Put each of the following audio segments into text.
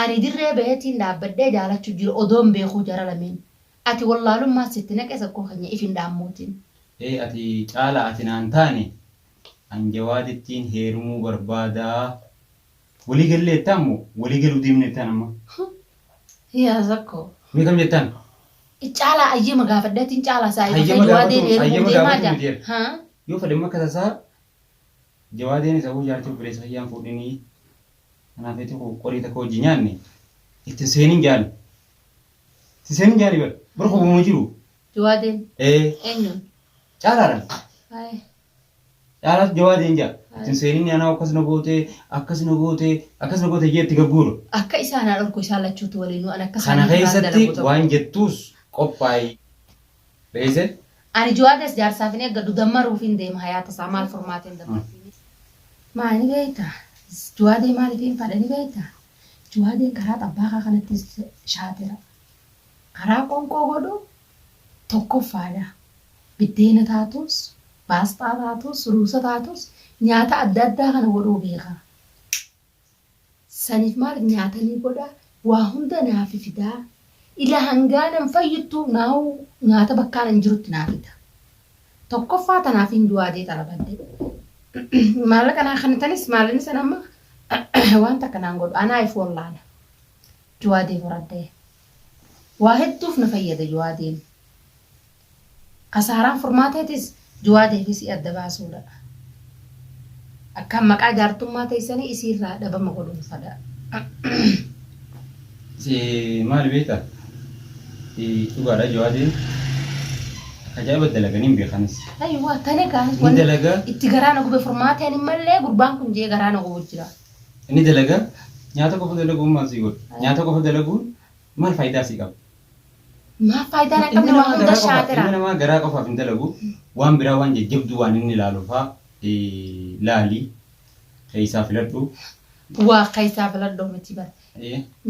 Ani dirree baheetiin dhaabbadhee jaalachuu jira odoon beekuu jara lameen. Ati wallaalummaa sitti naqe sakkoo keenya if hin dhaammootiin. Ee ati caala ati naan taane an jawaadittiin heerumuu barbaadaa. Walii gallee jettaan moo walii galuu deemna jettaan amma? Yaa sakkoo. Mee kam jettaan? Caalaa ayyama gaafadheetiin caalaa saahiba kee Hayyama jawaadeen gaafatu heerumuu hayyama deemaa gaafatu jaa. miti jedha. Haa? Yoo fedhe immoo akka tasaa jawaadeen isa hoo jaartii obboleessa kiyyaan fuudhinii kanaaf eti qorii takka wajji nyaanne itti seenin jaani. Itti seenin jaani bar bar kobuma jiru. Jawaadeen Ee eenyuun? caalaadhaan. Haye. Caalaatu jawaadeen jaa. Itti hin seenin anaa akkas na gootee akkas na gootee akkas na gootee jee itti gagguura. Akka isaan haa dhorku isaan lachuutu waliinuu an akka Kana isaanii biraan keessatti dalagu tokko. waan jettuus qophaayi. Dhageessee? Ani Juwaades jaarsaaf hin eeggadhu dammaruufin deema hayaata isaa maal furmaateen dammartiini. Maa ni beekta Juwaadee maaliif hin fadha ni beekta Juwaadeen karaa xabbaakaa kanatti shaatira karaa qoonqoo godhu tokkoffaadha biddeena taatus baasxaa taatus ruusa taatus nyaata adda addaa kana godhuu beeka. Saniif maaliif nyaata ni godha waa hunda naafi fidaa ila hangaa nan fayyuttu naahu nyaata bakkaan an jirutti naa fida. Tokkoffaa tanaafin juwaadee xalabadhe. Maallaqa naa kennitanis maallaqni san amma waan takka naan godhu anaa if wallaala. Juwaadee horadhee. Waa hedduuf na fayyada juwaadeen. Kasaaraan furmaateetis Juwaadee fi isii adda baasuudha. Akkaan maqaa jaartummaa teessanii isiirraa dhabama godhuun fadha. Si maali beektaa? Dhugaadha Jawaadeen akka ajaa'iba dalaga nin beekanis. Ayiwaa tane kaanis Ni wanni dalaga. itti garaa na gube furmaateen hin mallee gurbaan kun jee garaa na gubu jira. Ni dalaga nyaata qofa dalaguun maal sii godha? Nyaata qofa dalaguun maal faayidaa sii qaba? Maaf faayidaa hin Ilmi qabne waa namaa hunda garaa qofaaf shaatira. ilmi namaa garaa qofaaf hin dalagu waan biraa waan jajjabduu waan inni ilaalu faa laali keessaa filadhu. Waa keessaa filadhoo miti bar.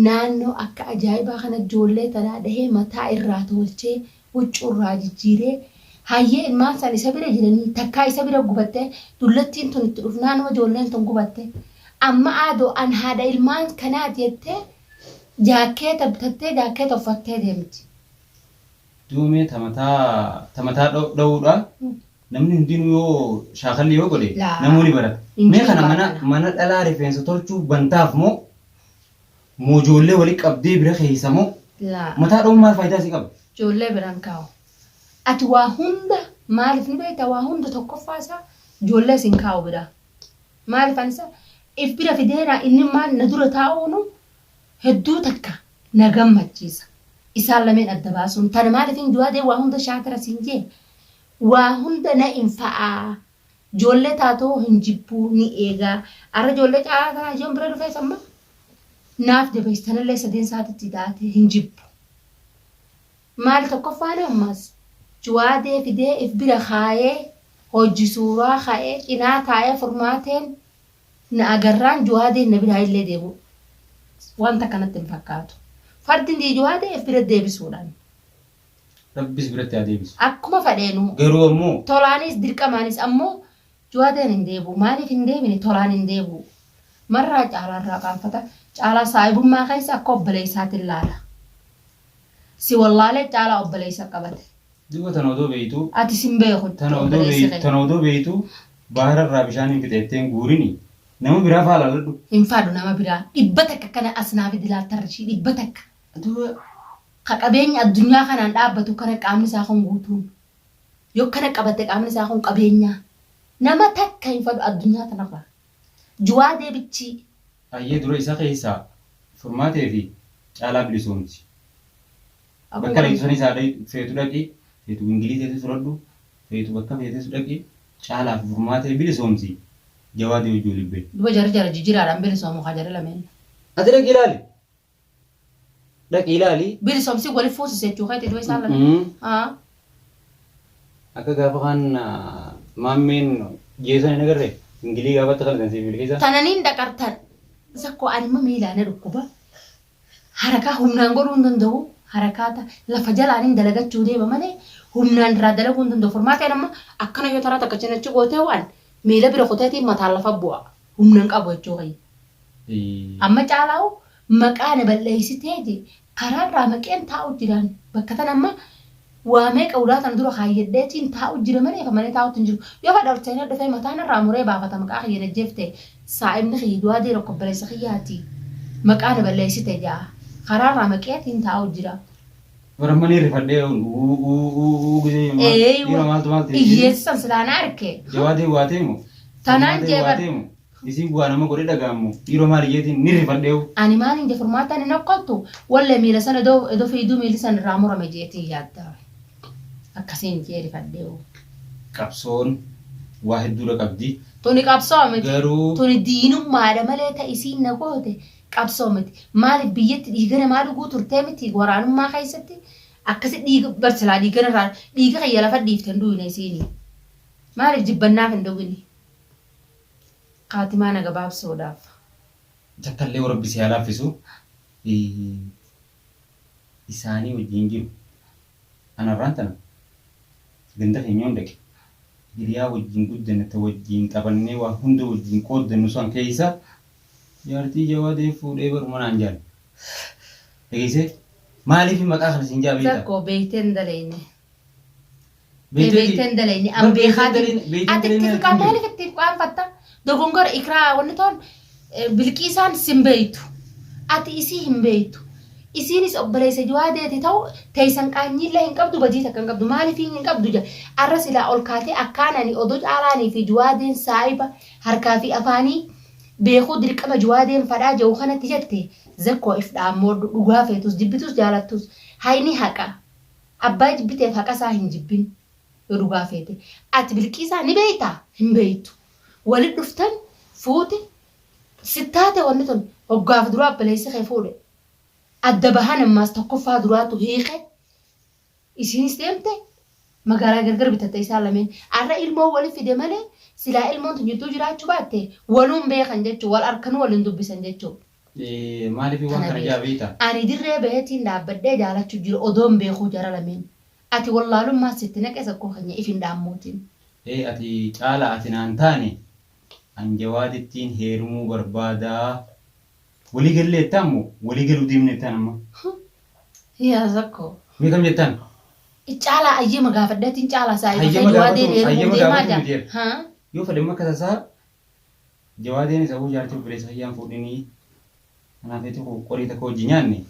Naannoo akka ajaa'ibaa kana ijoollee tanaa dhahee mataa irraa tolchee huccuu irraa jijjiiree hayyee ilmaan san isa bira jiranii takkaa isa bira gubattee dullattiin tun itti dhufnaanuma ijoolleen tun gubatte amma aadoo an haadha ilmaan kanaati jettee Jaakkeeta bitattee jaakkeeta uffattee deemti. Duuba mee ta mataa ta mataa dhawuudha namni hundinuu yoo shaakalli yoo godhe Laa. namuu ni barata. Hin Mee jiru kana bara mana kana. mana dhalaa rifeensa tolchuu bantaaf moo moo ijoollee wali qabdee bira keessa moo Laa. mataa dhawuun maal faayidaa si qaba? Ijoollee biran kaa'u. Ati waa hunda maaliif ni beekta waa hunda tokkoffaa isaa ijoollee sin kaa'u bira. Maaliif ani isa if bira fideera inni maal na dura taa'uunu hedduu takka na gammachiisa. Isaan lameen adda baasuun tana maaliifin juwaadee waa hunda shaatira siin jee waa hunda na infa'aa. Ijoollee taatoo hin jibbuu ni eegaa. Arra ijoollee caalaa tanaa ijoon bira dhufees amma naaf jabeessi tanallee sadeen saatitti taate hin jibbu. Maali tokkoffaan ammas juwaadee fidee if bira kaayee hojji suuraa ka'ee cinaa taa'ee furmaateen na agarraan juwaadeen na biraa illee deebi'u wanta kanatti hin fakkaatu. Fardi ndii juwaadee if bira deebisuudhaan. Rabbis biratti haa deebisu. Akkuma fadheenuu. Garuu ammoo. Tolaanis dirqamaanis ammoo juwaadeen hin deebi'u. Maaliif hin deebine tolaan hin deebi'u. Marraa caalaarraa qaanfata. Caalaa saahibummaa keessa akka obboleessaatiin laala. Si wallaalee caalaa obboleessa qabate. Duuba tana odoo beeytuu. Ati sin beeku Tana odoo obboleessi beey kee. tana odoo beeytuu bahara irraa bishaan hin fixa jettee hin guurini nama biraa faa laaladhu. Hin fadhu nama biraa. 100 kana as naa fidi laal tarrishii 100. Duuba. Ka qabeenya addunyaa kanaan dhaabbatu kana qaamni isaa kun guutuun. Yoo kana qabate qaamni isaa kun qabeenyaa. Nama takka hin fadhu addunyaa tanarraa. Juwaadee bichii. Hayyee dura isa keessaa Furmaatee fi Caalaa bilisoomsi. Bakka dhayxu sanis haa dhayxu feetu dhaqi, feetu Ingilii teetis fudhadhu, feetu bakka feetes dhaqi Caalaa fi Furmaatee bilisoomsi Jawaadee wajji waliin bahi. Duba jari jara jijiraadhaan bilisoomu kaa jari lameen. Ati dhaqi ilaali. Dhaqi ilaali. Bilisomsi wali fuusise jechuu keeti duba isaan lameen. Haa. Akka gaafa kaan maammeen jeesan hin agarree? Ingilii gaafatti kan siif bilqisa. Tananiin dhaqartan zakkoo anima miilaa na dhukkuba. Harakaa humnaan godhuu hin danda'u. Harakaata lafa jalaanin dalagachuu deema malee humnaan irraa dalaguu hin danda'u. Furmaateen amma akkana yoo taraa takka cinachi gootee waan miila bira kuteetiin mataan lafa bu'a. Humna hin qabu jechuu kiyya. Amma caalaa'u Maqaa na balleessitee je karaarraa maqeen taa'u jiraan bakka tan amma waa meeqa ulaa tana dura kaayyadheetiin taa'u jira malee kan malee taa'utti hin jiru. Yoo fedha ol seenee dhufee mataan irraa muree baafata maqaa kiyya na jefte saa'ibni kiyya du'aa deera obboleessa kiyyaati. Maqaa na balleessite jaa karaarraa maqeetiin taa'u jira. Baramanii rifadhee uu uu uu uu gisee dhiira maaltu maal ta'e Hiyyeessi san silaa na arke. Jawaadee waa ta'e moo? Tanaan Furmaatee jee waa bar. ta'e moo? Isiin waa nama godhe dhaga'amu dhiiroo maal iyyeetiin ni rifadheewu. Ani maaliin je furmaataan hin okkoltu wallee miila sana edoo edoo fiiduu miilli san irraa murame jeetiin yaadda. Akkasiin jee rifadheewu. Qabsoon waa hedduudha qabdi. Tuni qabsoo miti. Garuu Tuni diinummaadha malee ta isiin na goote qabsoo miti. Maaliif biyyatti dhiiga namaa dhuguu turtee miti waraanummaa keessatti akkasi dhiiga bar silaa dhiiga narraa dhiiga kiyya lafa dhiifte hin dhuyne isiini. Maaliif jibbannaaf hin dhugini? Kaatimaa na gabaabsuudhaaf. Takkallee Rabbi si haa laaffisu. Isaanii wajjin jiru. Anarraan tana ganda keenya yoon dhaqe hiriyaa wajjin guddanne ta wajjin taphannee waa hunda wajjin qooddannu san keessa jaartii jawaadee fuudhee baruma naan jaan. Dhageessee maaliif maqaa kana siin jaa beektaa? Zakko beeytee hin dalayne. Beeyteeti Beeytee hin dalayne. bar An beeytee hin beekaatiin. dalayne beeytee hin Ati dalayne itti natti fiqaa hin jiru. maaliif itti qaanfatta? Dogongora ikraa wanni toon bilqiisaan sin beeytu. Ati isii hin beeytu. Isiinis obboleessa Jawaadeeti ta'u teessan qaanyiillee hin qabdu badii takka hin qabdu maaliif hin qabdu ja arra silaa ol kaatee akkaan ani odoo caalaanii fi Jawaadeen saahiba harkaa fi afaanii beekuu dirqama Jawaadeen fadhaa ja'u kanatti jette zakkoo if dhaammoodhu dhugaa feetus jibbitus jaalattus hayni haqa abbaa jibbiteef haqa isaa hin jibbin yoo dhugaa feete ati bilqiisaa ni beeytaa hin beeytu wali dhuftan fuute sittaate wanni tun hoggaaf duraa obboleessi kee fuudhe adda bahan ammaas tokkoffaa duraatu hiike isiinis deemte magaalaa gargar bitatte isaan lameen arra ilmoo wali fide malee silaa ilmoon tun jidduu jiraachuu baatte waluun beekan jechuu wal arkanuu waliin dubbisan jechuu. Maaliif waan Tana kana jaa beeki. beeyta? Ani dirree baheetiin dhaabbadhee jaalachuu jira odoon beekuu jara lameen. Ati wallaalummaa sitti naqe sakkoo keenya if hin dhaammootiin. Ee ati caala ati naan taane an jawaadittiin heerumuu barbaadaa. Walii gallee jettaan moo walii galuu deemne jettaan amma? Yaa sakkoo. Mee kam jettaan? Caalaa ayyama gaafadheetiin caalaa saahiba kee Hayyama jawaadeen gaafatu heerumuu hayyama deemaa gaafatu jaa. miti jedha. Haa? Yoo fedhe immoo akka tasaa Jawaadeen isa hoo jaartii obboleessa kiyyaan fuudhinii kanaaf eti qorii takka wajji nyaanne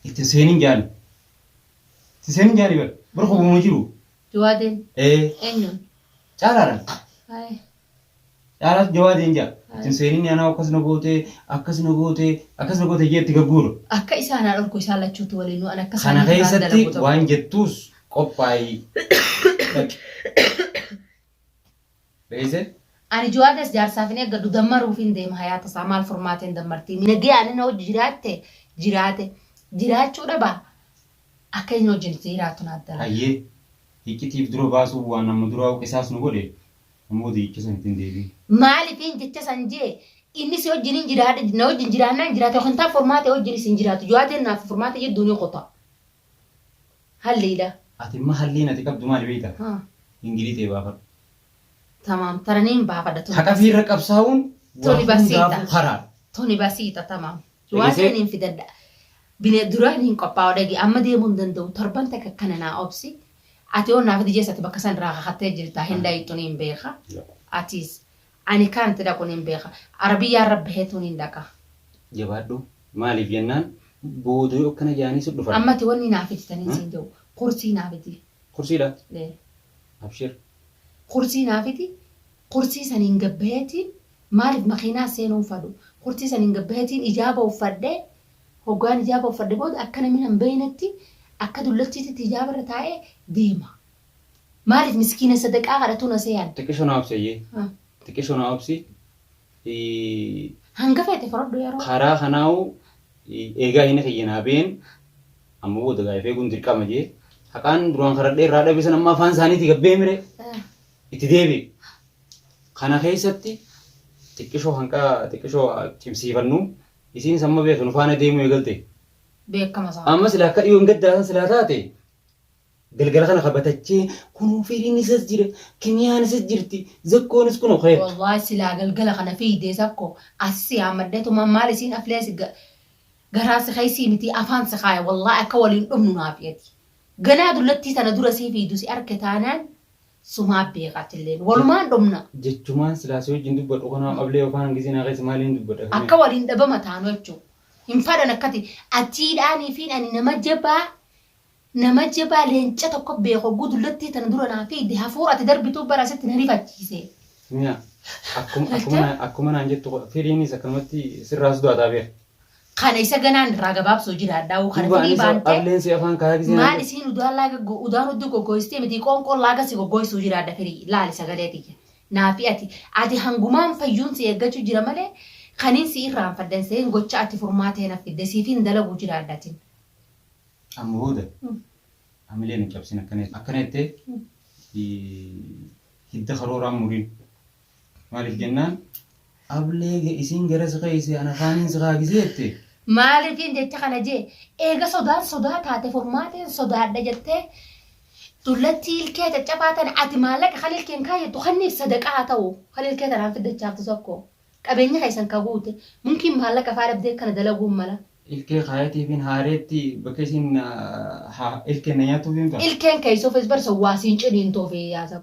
itti seenin jaani. Itti seenin jaani bar bar hubuma jiru. Jawaadeen Ee eenyuun? caalaadhaan. Hayi. Caalaas jawaadeen jaa. Itti Hayi. seenin anaa akkas na gootee akkas na gootee akkas na gootee jee itti gagguura. Akka isaan haa dhorku isaan lachuutu waliinuu an akka Kana isaanii biraan keessatti dalagu tokko. waan jettuus qophaa'ii dhaqi. Dhageessee? Ani Jawaades jaarsaaf hin eeggadhu dammaruufin deema hayaata isaa maal furmaateen dammartii nagayaan inni hojii jiraatte jiraate jiraachuu dhaba akka inni wajjin itti jiraattu naaf dalaga. Hayyee hiccitiif dura baasuun waan amma duraa qisaas nu godhe amma booda jecha san ittiin deebiin. Maalifiin jecha san jee inni si wajjin hin jiraadhe na wajjin jiraannaan jiraate yookiin taa furmaate wajjin isin jiraatu Jawaadeen naaf furmaate jidduu ni kuta. Halliidha. Ati imma halliin ati qabdu maali beektaa? Haa. Ingilii ta'e baafadhu. Tamaam taraniin baafadha tuni Haqa basiita. fiirra qabsaa'uun waa Tuni basiita. hundaafuu karaadha. Tuni basiita tamaam. Dhageessee? Jawaadeen hin fidadha. Bine duraan hin qophaa'u dhagi amma deemuu hin danda'u torban takka kana naa obsi. Ati yoo naaf dijees ati bakka san irraa kakattee jirta hin dhayxu niin beeka. Atis ani kan itti dhaqu niin beeka. Arabiyyaan rabbaheetuun hin dhaqa. Jabaadhu maaliif jennaan booda yoo akkana jaanii si dhufan. Amma ati wanni naa fidi taniin siin jedhu kursii naa fidi. Kursiidha. Ee. Abshir. Kursii naa fidi kursii saniin gabbaheetiin maaliif makiinaa seenuu hin fadhu kursii saniin gabbaheetiin ijaaba uffadhee hoggaan ijaaba uffadhe booda akka namni hin beeynetti akka dullachiititti ijaaba irra taa'ee deema. Maaliif miskiina sadaqaa kadhatu na seeyan. Xiqqisho naa obsi ayyee. Ha. Xiqqisho naa obsi. Hanga feete fudhadhu yeroo. Karaa kanaawu eegaa inni kiyya naa been amma booda gaa if eeguun dirqama jee haqaan duraan karadhee irraa dhabe san amma afaan isaaniitii gabbee mire itti deebi'e. Kana keessatti xiqqishoo hanqa xiqqishoo cimsiifannu isiin amma beeku nu faana deemuu eegalte. Beekama isaa. Amma silaa akka dhiyoo hin gaddaasan silaa taate galgala kana kabatachee kunuu firiin isas jira kimiyaan isas jirti zakkoonis kunoo ka'eettu. Wallahi silaa galgala kana fiidee sakko as si yaammadheetuma maal isiin aflee si Garaa si keeysii miti afaan si kaaya wallaahi akka waliin dhumnu naaf yati. Ganaa dullattii tana dura sii fiiydu si arke taanaan sumaa beeka atilleen. Walumaan dhumna. Jechumaan silaa si wajjin dubbadhu kanaa qablee yookaan gizee naa keessa maaliin dubbadha kamee? Akka waliin dhabama taanu jechuu. Hin fadhan akkati atiidhaanii fi ani nama jabaa nama jabaa leenca tokko beeku hogguu dullattii tana dura naa fiiyde hafuura ati darbituu bara asitti na rifachiise. Mi'a akkuma akkuma naan akkuma naan jettu firiinis akkanumatti sirraa sodaataa beeka. Kana isa ganaan irraa gabaabsuu jiraadhaa kana Duuba firii anis baantee ableen si afaan kaayaa gisee naan maal jettu. isiin udaan laaga udaan hudduu goggoysitee miti qoonqoon laaga si goggoysuu jiraadha firii laali sagalee tiyya naafi ati ati hangumaan fayyuun si eeggachuu jira malee kaniin si irraanfadhen seen gocha ati furmaatee na fidde siifin dalaguu jiraadha atin. Amma booda hamilee nu cabsin akkana akkana jettee hidda karooraan muriin. Maaliif jennaan ablee isiin gara si keeyse an afaaniin si kaagise jette. Maaliifin jecha kana jee eega sodaan sodaa taate furmaateen sodaadha jettee dullattii ilkee caccabaa tana ati maallaqa kan ilkeen kaayyattu kanniif sadaqaa haa ta'u kan ilkee tanaan fiddachaaftu tokko qabeenya keessan ka guute mumkiin maallaqa faa dhabdee kana dalaguun mala. Ilkee kaayateefiin haareetti bakka isiin ilkeen na nyaattuuf himta. Ilkeen keessoofis barsa waa siin ciniintuufi yaa sab.